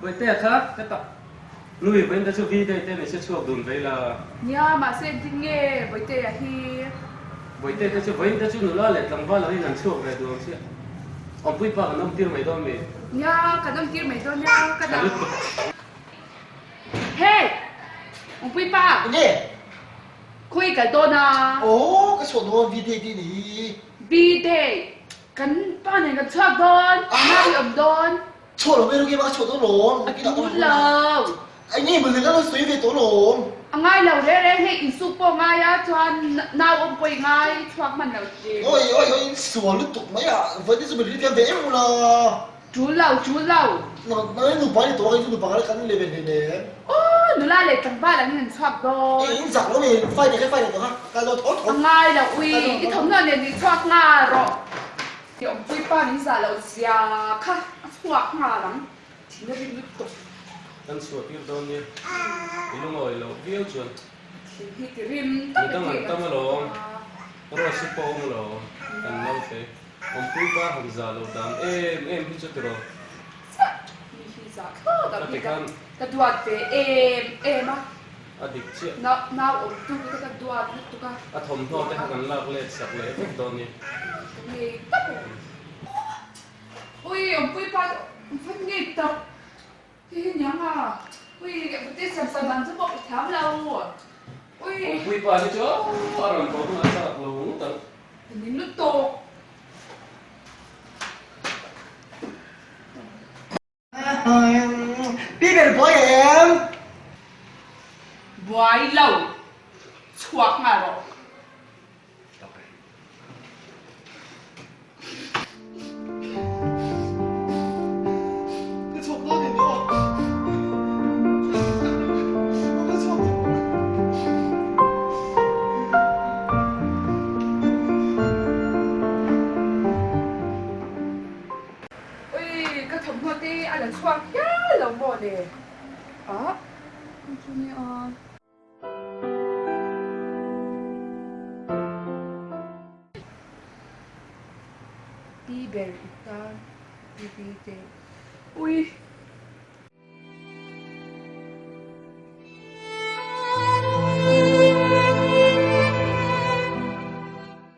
Bawihtea kha hetah nui vawiin te chu V-day te ni se chhuak dun vei la. Nia, mahse engtin nge Bawihtea hi? Bawihtea te chu vawiin te chu nula leh tlangval angin an chhuak ve duh ang chiah. Awmpui pa kan awmtir mai dawn mi? Nia, kan awmtir mai dawn nia, ka dah. Hey! Awmpui pa! Enge? Khawi kal dawn a? Aw, ka chhuak dawn V-day tih ni hi. V-day! Kan pa nen kan chhuak dawn, nau i awm dawn. Chhuak lo mai ru kima ka chhuak dawn lawm. A tul lo. Eng nge mawle ka lo sawi ve tawh lawm. A ngai lo reng reng hei insuk pawh ngai a chuan nau awm pawh i ngai chhuak hman lo thin. Awi awi awi in sual lutuk mai a, vawiin chu min rin fiam ve em ula. Tul lo tul lo. Nang nang nupa ni tawh a, kei chu nupa kan le ve hle nen. Aw nula leh tlangval angin an chhuak dawn. Eng in zak lo nge fai leh kha fai leh tawh kha kal dawn thaw thaw. A ngai lo ui i thawmhnaw nen i chhuak nghal rawh. I awmpui pa min zah loh zia kha a chhuak nghal ang thin a rin lutuk. Kan chhuah tir dawn nia i lungawi loh viau chuan. Thin hi ti rim tak Midang an tam alawm Rose pawh awm alawm kan naute awmpui pa han zah loh dan em em hi chu tiraw. Chiah mi hi zah thlawt ang hi ka duat ve em em a. A dik chiah. Nau awm tu te ka duat lutuk a. A thawmhnaw te kha kan lak let sak leh vek dawn ni. Ka ngei tak e. Ui awmpui pa chu va ngei tak. Hei hi niang a. Ui te siam sa dan chu pawh ka thiam lo. Ui. Awmpui pa hi chu a rawn bawk hunah a chak lo ngawt ang. Ka ning lutuk. Pi ber buai em? Buai lo, chhuak nghal rawh. Ka chhuak dawn em aw? Ka chhuak dawn. Ui, ka thawmhnaw te a la chhuak hial lo maw le? Ah, chu nge a? Pi ber i tan, pi pi te. Ui.